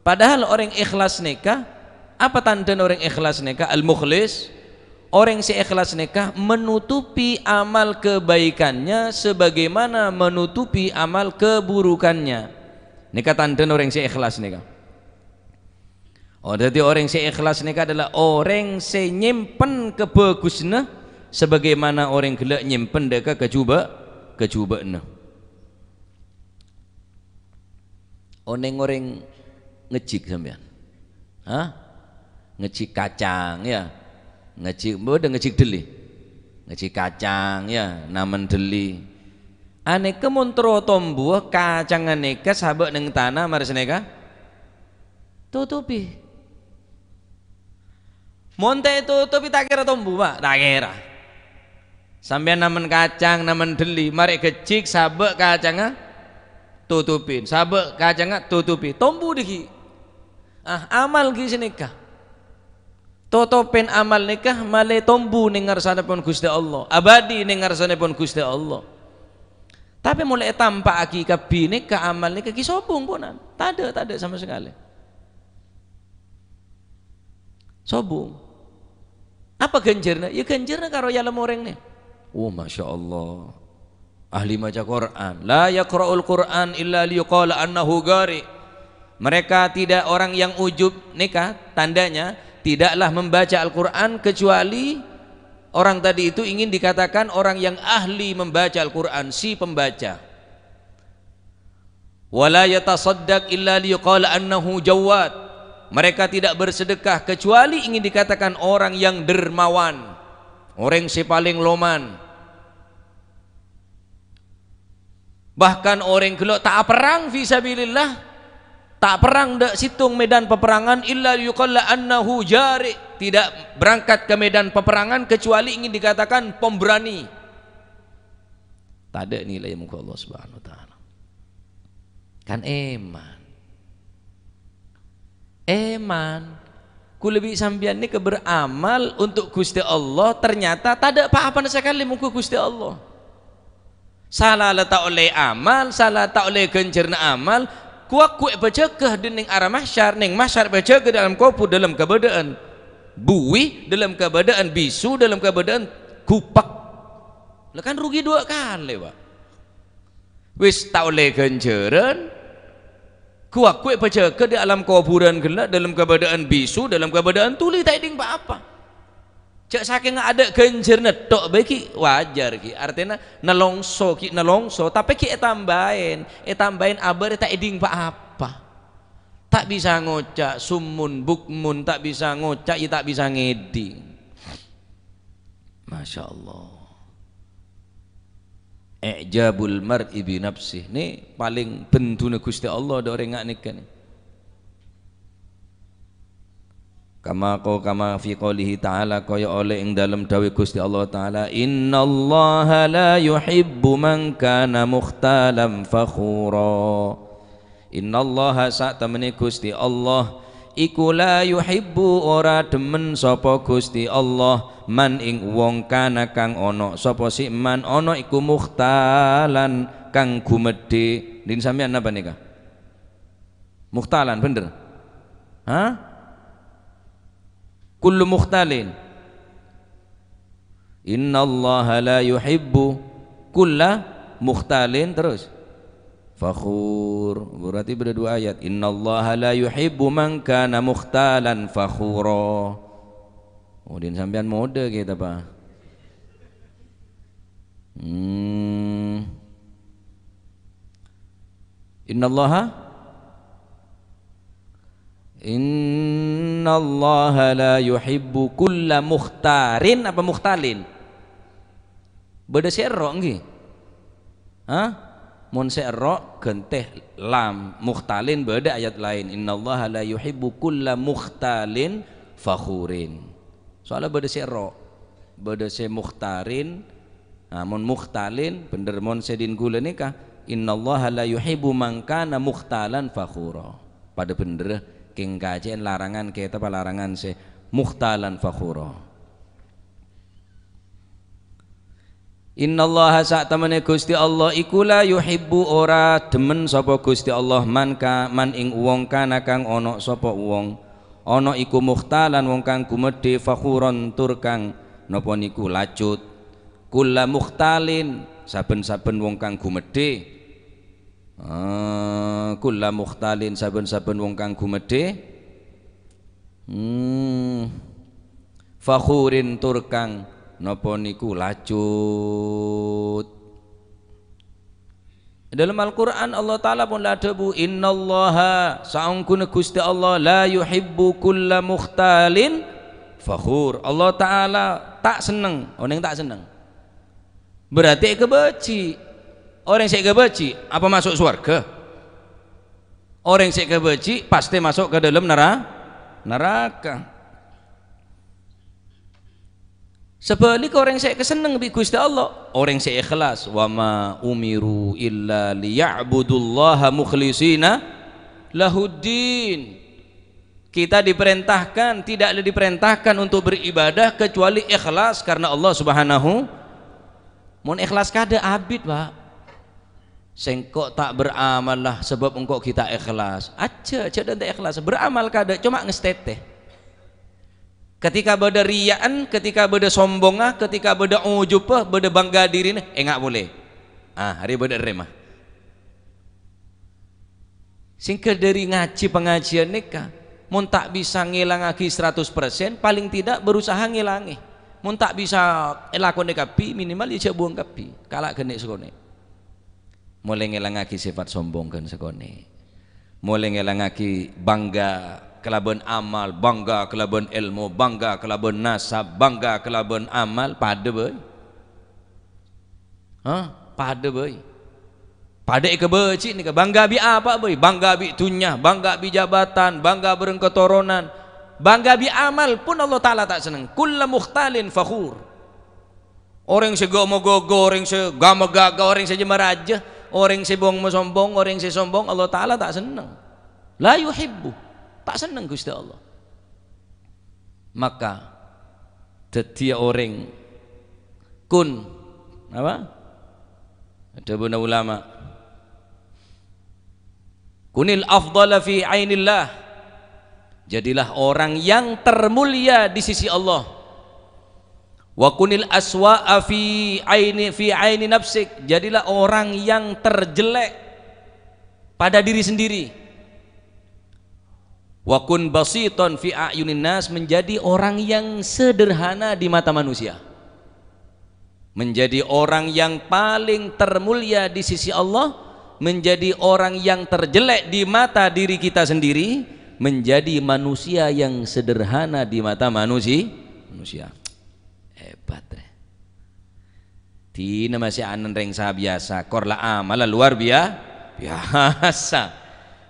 Padahal orèng ikhlas nèka, apa tandhâna orèng ikhlas nèka? Al-mukhlis, orèng sè ikhlas nèka menutupi amal kebaikannya sebagaimana menutupi amal keburukannya. Nèka tandhâna orèng sè ikhlas nèka. Oh, dhâddhi orèng sè ikhlas nèka adalah orèng sè nyèmpen kabhâghusânna sabagaimana orèng ghellâ' nyèmpen dhâ' ka kajhubâ-, kajhubâ'ânna. Onèng orèng ngejjhik sampèyan? Hah? Ngejjhik kacang, ya? Ngejjhik, bâdâ ngejjhik dhâlli? Ngejjhik kacang, ya? Namen dhâlli. Anèka mon terro tombuwâ, kacangnga nèka sabâ' neng tana, marè sanèka? Totobhi. Mon ta' ètotobhi, ta' kèra tombu, Pak? Ta' kèra. Sampèyan namen kacang, namen dhâlli, marè ghâjjhik, sabâ' kacangnga totobhi, sabâ' kacangnga totobhi, tombu dâgghi'. Ah, amal ghi' sanèka. Totobhi amal nèka malè tombu neng ngarsanèpon Ghustè Allah, abâdhi neng ngarsanèpon Ghustè Allah. Tapè molaè ètampa'aghi kabbhi nèka, amal nèka ghi' sobung ponan. Tadâ', tadâ' sama sakalè. Sobung. Apa ghânjhârânna? Ya, ghânjhârânna karo èalem orèng nè. Oh, Masya Allah. Ahli maca Quran. "La yaqra'ul Quran illa liyuqala annahu qari." Mereka tidak, orang yang ujub nèka, tandanya tidaklah membaca Al-Quran kecuali orang tadi itu ingin dikatakan orang yang ahli membaca Al-Quran, si pembaca. "Wa la yatasaddaq illa liyuqala annahu jawad." Mereka tidak bersedekah kecuali ingin dikatakan orang yang dermawan, orèng sè palèng loman. Bahkan orèng ghellâ' ta' aperrang fi sabilillah, ta' perrang dâ' sèttong medan peperangan, illa liyuqala annahu jari', tidak berangkat ke medan peperangan kecuali ingin dikatakan pemberani. Tadâ' nilai mongghu Allah Subhanahu wa Ta'ala. Kan èman. Èman. Kaulâ bi' sampèyan nèka beramal untuk Ghustè Allah, ternyata tadâ' pa-apana sakalè mongghu Ghustè Allah. Sala la ta' ollè amal, sala ta' ollè ghânjhârânna amal, ghu-lagghu èpajâgâ dâ' neng ara mahsyar, neng mahsyar èpajâgâ dâlem kobhur, dâlem kabâdâ'ân buwi, dâlem kabâdâ'ân bisu, dâlem kabâdâ'ân ghupèk. Lah kan rugi duwâ' kalè, Pak. Wis ta' ollè ghânjhârân, ghu-lagghu èpajâgâ dâ' alam kobhurân ghellâ', dâlem kabâdâ'ân bisu, dâlem kabâdâ'ân tolè, ta' èdhing pa-apa. Jhâ' sakènga adâ' ghânjhârânna tho' bhâi ghi' wajar ghi', artèna nalongso ghi' nalongso, tapè ghi' ètambâi, ètambâi abârâ ta' èdhing pa-apa. Ta' bisa ngoca', summun bukmun, ta' bisa ngoca', ya ta' bisa ngèdhing. Masya Allah. I'jabul mar'i bi nafsih. Nè palèng benduna Ghustè Allah dâ' orèng nga' nèka nè. Kama qo-, kama fi qoulihi ta'ala, kaya ollè ing dâlem dâwâ Ghustè Allah Ta'ala, "Innallaha la yuhibbu man kana mukhtalan fakhura." Innallaha, satemmenè Ghustè Allah, iku la yuhibbu, ora dhemmen sapa Ghustè Allah, man ing wong kana kang ana, sapa sè man ana iku mukhtalan kang ghumèddhè. Din sampèyan napa nèka? Mukhtalan, bhender? Hah? Kullu mukhtalin. Innallaha la yuhibbu kulla mukhtalin, terus fakhur. Berarti bâdâ dua ayat. "Innallaha la yuhibbu man kana mukhtalan fakhura." Oh, din sampèyan modâ kita, Pak. Hmm. Innallaha, innallaha la yuhibbu kulla mukhtarin apa mukhtalin? Bâdâ sè èrro', ènggi? Hah? Mon sè èrro', ghântè lam. Mukhtalin bâdâ ayat laèn, "Innallaha la yuhibbu kulla mukhtalin fakhurin." Soalnya bâdâ sè èrro', bâdâ sè mukhtarin. Nah, mon mukhtalin, bhender mon sè din ghulâ nèka, "Innallaha la yuhibbu man kana mukhtalan fakhura." Padâ bhender, kèng kacè'en larangan, kèta palarangan sè mukhtalan fakhura. Innallaha, satemmenè Ghustè Allah iku la yuhibbu, ora dhemmen sapa Ghustè Allah, man ka-, man ing wong kana kang ana sapa wong, ana iku mukhtalan wong kang ghumèddhè, fakhuron tur kang napa niku lacut. Kulla mukhtalin, saben-saben wong kang ghumèddhè. Ah, kulla mukhtalin, saben-saben wong kang ghumèddhè. Hmm. Fakhurin tur kang napa niku lacut. Dalam Al-Qur'an Allah Ta'ala pon la adhâbu, "Innallaha, saongghuna Ghustè Allah, la yuhibbu kulla mukhtalin fakhur." Allah Ta'ala ta' senneng, onèng ta' senneng. Berarti èkabâji'. Orèng sè èkabâji', apa maso' sowarghâ? Orèng sè èkabâji' pastè maso' ka dâlem nara-, naraka. Sabhâligghâ, orèng sè èkasenneng bi' Ghustè Allah, orèng sè ikhlas. "Wa ma umiru illa liya'budullaha mukhlishina lahuddin." Kita diperintahkan, tidak diperintahkan untuk beribadah kecuali ikhlas karena Allah Subhanahu. Mon ikhlas kadâ' abit, Pak. "Sèngko' ta' beramal la, sabâb engko' ghi' ta' ikhlas." Ajjhâ', jhâ' dâ' ta' ikhlas. Beramal kadâ', coma ngastètè. Ketika bâdâ riya'an, ketika bâdâ sombongnga, ketika bâdâ ujubba, bâdâ bangga dirina, enga' polè. Ah, arè bâdâ rèma. Sèngghâ dâri ngajhi pangajiân nèka, mon ta' bisa ngèlangaghi saratos persen, paling tidak berusaha ngèlangè. Mon ta' bisa èlakonè kabbhi, minimal ya jhâ' buwâng kabbhi, kala' ghânnè' sakonè'. Molaè ngèlangaghi sèfat sombong ghân sakonè'. Molaè ngèlangaghi bangga kalabân amal, bangga kalabân èlmo, bangga kalabân nasab, bangga kalabân amal, padâ bhâi. Hah? Padâ bhâi. Padâ èkabâji' nèka, bangga bi' apa bhâi? Bangga bi' dhunnya, bangga bi' jabatan, bangga bhâreng katoronan, bangga bi' amal pon Allah Ta'ala ta' senneng. "Kulla mukhtalin fakhur." Orèng sè gâ'-mogâgâ, orèng sè gâ'-magâgâ, orèng sè jâ-marajâ, orèng sè bong-masombong, orèng sè sombong, Allah Ta'ala ta' senneng. La yuhibbu, ta' senneng Ghustè Allah. Maka, dhâddhiyâ orèng kun, apa? Dhâbuna ulama, "Kunil afdhala fi ainillah." Jadilah orang yang termulia di sisi Allah. "Wa kunil aswa'a fi aini, fi aini nafsik." Jadilah orang yang terjelek pada diri sendiri. "Wa kun basitan fi a'yunin nas," menjadi orang yang sederhana di mata manusia. Menjadi orang yang paling termulia di sisi Allah, menjadi orang yang terjelek di mata diri kita sendiri, menjadi manusia yang sederhana di mata manusi-, manusia. Hebat, rè. Dinah masè ana'na rèng sabiyasa, kor la amalla luar biya-, biyasa.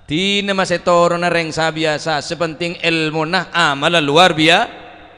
Dinah masè toronna rèng sabiyasa, sè penting èlmona, amalla luar biya-,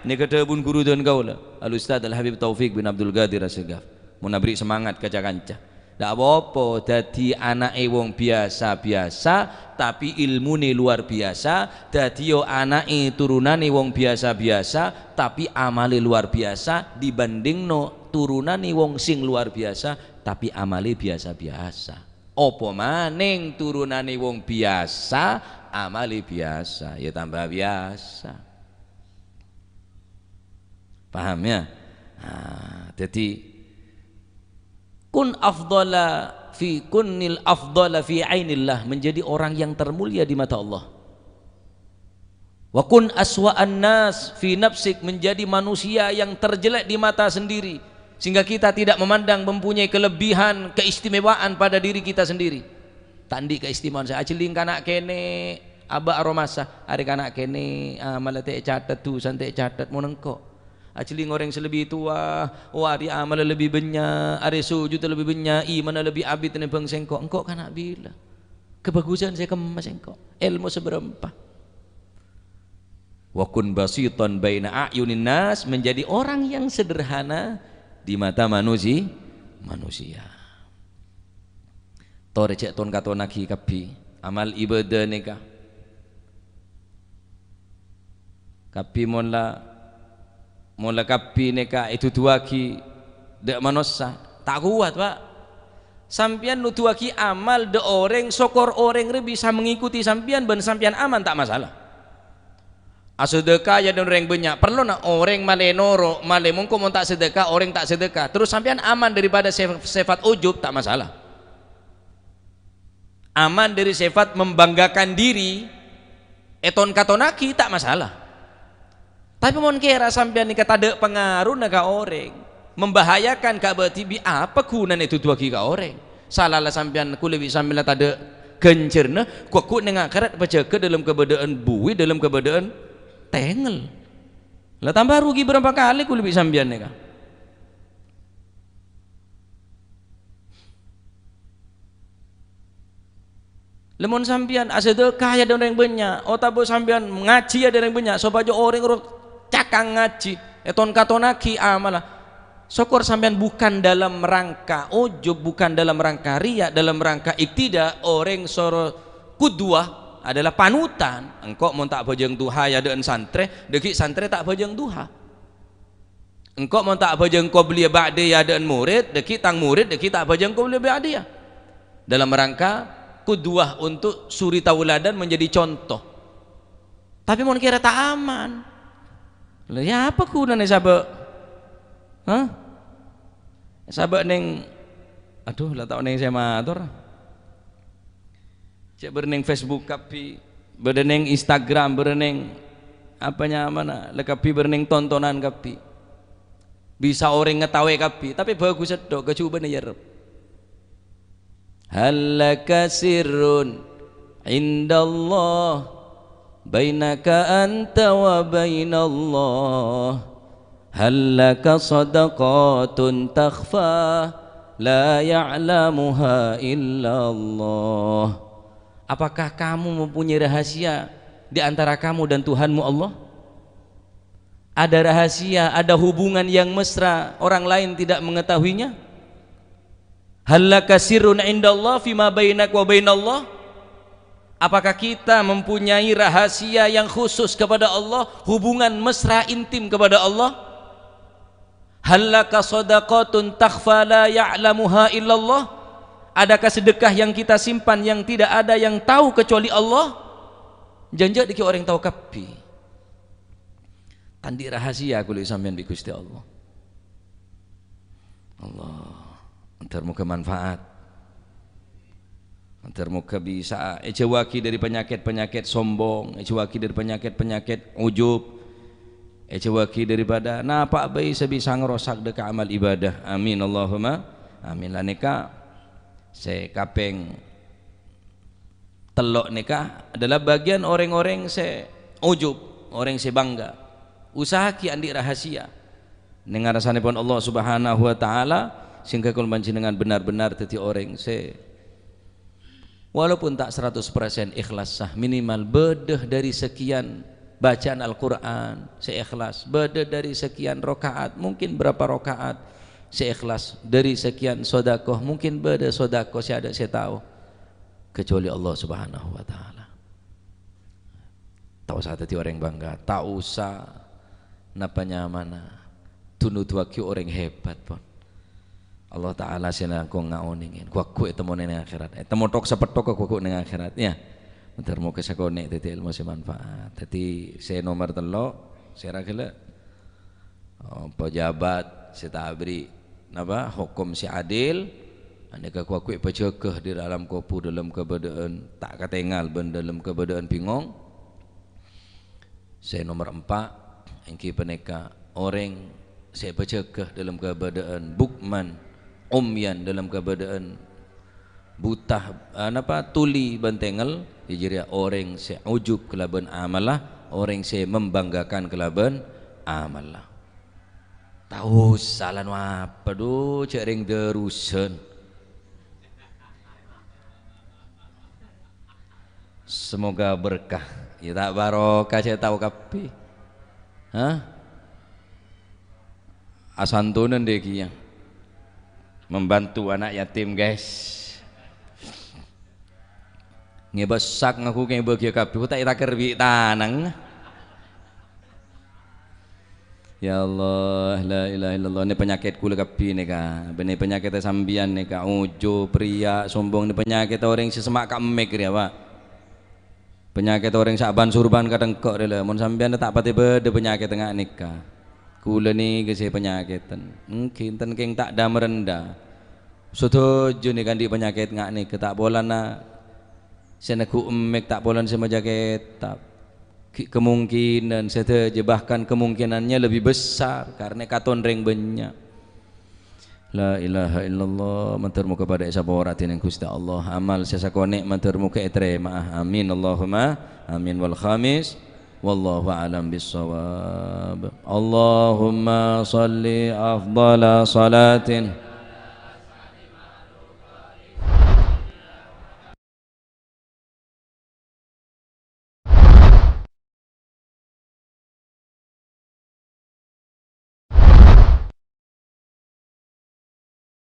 nèka dhâbuna ghuru dân kaulâ, Al-Ustadz Al-Habib Taufik bin Abdul Qadir Assegaf. Mon aberri' semangat ka ca-kanca. Ta' apa-apa, dhâddhi ana'è wong biyasa-biyasa, tapè èlmona luar biyasa, dhâddhiyâ ana'è turunanna wong biyasa-biyasa, tapè amalla luar biyasa, dibandingno turunanna wong sè luar biyasa, tapè amalla biyasa-biyasa. Apa manèng turunanna wong biyasa, amalla biyasa, ya tambah biyasa. Paham, ya? Nah, dhâddhi, kun afdhala fi, kunil afdhala fi ainillah, menjadi orang yang termulia di mata Allah. Wa kun aswa'an nas fi nafsik, menjadi manusia yang terjelek di mata sendiri, sehingga kita tidak memandang mempunyai kelebihan, keistimewaan pada diri kita sendiri. Ta' andi' keistimewaan, sè ajhelling kana' kènè', abâ' aromasa, arè kana' kènè', amalla ta' ècatet, dhusana ta' ècatet, mon engko'. Ajhelling orèng sè lebbi towa, oh, arè amalla lebbi bânnya', arè sujudda lebbi bânnya', imanna lebbi abit nèmbhâng sèngko', engko' kana' bilâ. Kabhâghusân sè kemma sèngko', èlmo sè bârâmpa. Wa kun basitan baina a'yunin nas, menjadi orang yang sederhana di mata manusi-, manusia. Torè jhâ' ton-katonnaghi kabbhi amal ibâdâ nèka. Kabbhi mon la, mon la kabbhi nèka èduduwâghi dâ' manossa, ta' kowat, Pak. Sampèyan noduwâghi amal dâ' orèng, sokor orèng rè bisa mangèkotè sampèyan bân sampèyan aman, ta' masalah. Asadâka ya dâ' orèng bânnya', parlona orèng malè noro', malè mongko mon ta' sadâka, orèng ta' sadâka. Terros sampèyan aman daripada sef-, sefat ujub, ta' masalah. Aman dari sefat membanggakan diri, èton-katonnaghi, ta' masalah. Tapè mon kèra sampèyan nèka tadâ' pangarona ka orèng, membahayakan ka bâdhi, bi' apa ghunana èduduwâghi ka orèng? Sala la sampèyan, kulâ bi' sampèyan la tadâ' ghânjhârânna, ghu-, ghu-, neng akhèrat pajâgâ dâlem kabâdâ'ân buwi, dâlem kabâdâ'ân tengngel. La tamba rugi bârâmpa kalè kulâ bi' sampèyan nèka. Lamon sampèyan asadhâka è adâ'na orèng bânnya', otabâ sampèyan ngajhi è adâ'na orèng bânnya', sopajâ orèng ro cakang ngajhi, èton-katonaghi amalla. Sokor sampèyan bukan dalam rangka ujub, bukan dalam rangka riya, dalam rangka iktida, orèng soro qudwah adalah panutan. Engko' mon ta' abhâjâng duha è adâ'na santrè, dhâggi' santrè ta' abhâjâng duha. Engko' mon ta' abhâjâng qobliyah ba'diyah è adâ'na morèd, dhâggi' tang morèd dhâggi' ta' abhâjâng qobliyah ba'diyah. Dalam rangka qudwah, untuk suri tauladan, menjadi contoh. Tapè mon kèra ta' aman, la, ya apa ghunana sabâ'? Hah? Sabâ' neng, aduh, la ta' onèng sè mator. Cè' bâdâ neng Facebook kabbhi, bâdâ neng Instagram, bâdâ neng apa nyamana, la kabbhi bâdâ neng tontonan kabbhi. Bisa orèng ngatawè kabbhi, tapè bhâghus sèttong, kajhubâna nyerrep. Hal laka sirrun indallah bainaka anta wa bainallah. Hal laka sadaqatun takhfa la ya'lamuha illallah. Apakah kamu mempunyai rahasia di antara kamu dan Tuhanmu Allah? Ada rahasia, ada hubungan yang mesra, orang lain tidak mengetahuinya? Hal laka sirrun indallah fima bainak wa bainallah? Apakah kita mempunyai rahasia yang khusus kepada Allah, hubungan mesra intim kepada Allah? Hal laka sadaqatun takhfa la ya'lamuha illallah? Adakah sedekah yang kita simpan yang tidak ada yang tahu kecuali Allah? Jhânjhâ' dhâggi' orèng tao kabbhi. Ta' andi' rahasia kaulâ sampèyan bi' Ghustè Allah. Allah, mandhâr moghâ manfaat. Mandhâr moghâ bisa èjhâuwaghi dâri panyakèt-panyakèt sombong, èjhâuwaghi dâri panyakèt-panyakèt ujub, èjhâuwaghi dâripada napa bhâi sè bisa ngrosak dhâ' ka amal ibadah. Amin, Allahumma amin. La nèka sè kapèng tello' nèka adalah bagian orèng-orèng sè ujub, orèng sè bangga. Usahaghi andi' rahasia neng arsanèpon Allah Subhanahu wa Ta'ala, sehingga kaulâ panjhennengngan benar-benar dhâddhi orèng sè, walaupun ta' seratus persen ikhlas, sah minimal bâdâ dâri sekian bacaan Al-Qur'an sè ikhlas, bâdâ dâri sekian rakaat, mungkin berapa rakaat sè ikhlas, dâri sekian sodakoh, mungkin bâdâ sodakoh sè adâ' sè tao. Kecuali Allah Subhanahu wa Ta'ala. Ta' osa dhâddhi orèng bangga, ta' osa napa nyamana, du-nodhuwaghi orèng hebat, pon. Allah Ta'ala sè langkong ngaonèngè, ghu-lagghu ètemmo neng akhèrat. Ètemmo thok-sapetthok ghu-lagghu neng akhèrat, ya. Mandhâr moghâ sakonè' dhâddhi èlmo sè manfaat. Dhâddhi sè nomer tello', sèra ghellâ'? Oh, pejabat sè ta' aberri', napa, hokom sè adil, anèka ghu-lagghu èpajâgâ dâri alam kobhur dâlem kabâdâ'ân ta' katèngal bân dâlem kabâdâ'ân bingong. Sè nomer empa', èngghi panèka orèng sè èpajâgâ dâlem kabâdâ'ân bukman, omyan, dâlem kabâdâ'ân buta, eh, napa, tuli bân tengngel, jârèya orèng sè ujub kalabân amalla, orèng sè membanggakan kalabân amalla. Ta' osa la napa, du, jhâ' rèng dârusan. Semoga berkah. Ya, ta' barokah, sè tao kabbhi. Hah? Asantonan dâ' kèya. Membantu anak yatim, guys. Ngèbâ sak ngaku ngèbâ kèya kabbhi, ta' ètakèr bi' tanang. Ya Allah, la ilaha illallah. Nè panyakèt kaulâ kabbhi nèka. Bânnè panyakètta sampèyan nèka. Ujub, riya, sombong, nè panyakètta orèng sè semma' ka emmèk rèya, Pak. Panyakèt orèng sa'ban-surban ka tengko' rèya, la. Mon sampèyan ta' patè bâdâ panyakèt nga' nèka. Kaulâ nèka sè panyakètan. Èngghi, enten kèng ta' dâ-marendâ. Sadhâjâ nèka andi' panyakèt nga' nèka. Ta' polana sè neggu' emmèk, ta' polana sè maca kètab. Ghi' kemungkinan sadhâjâ, bahkan kemungkinannya lebih besar karena katon rèng bânnya'. La ilaha illallah, mandhâr moghâ padâ èsapora dhinèng Ghustè Allah. Amal sè sakonè' mandhâr moghâ ètarèma'a. Amin, Allahumma amin. Wal khamis, wallahu a'lam bissawab. Allahumma shalli afdhala shalatin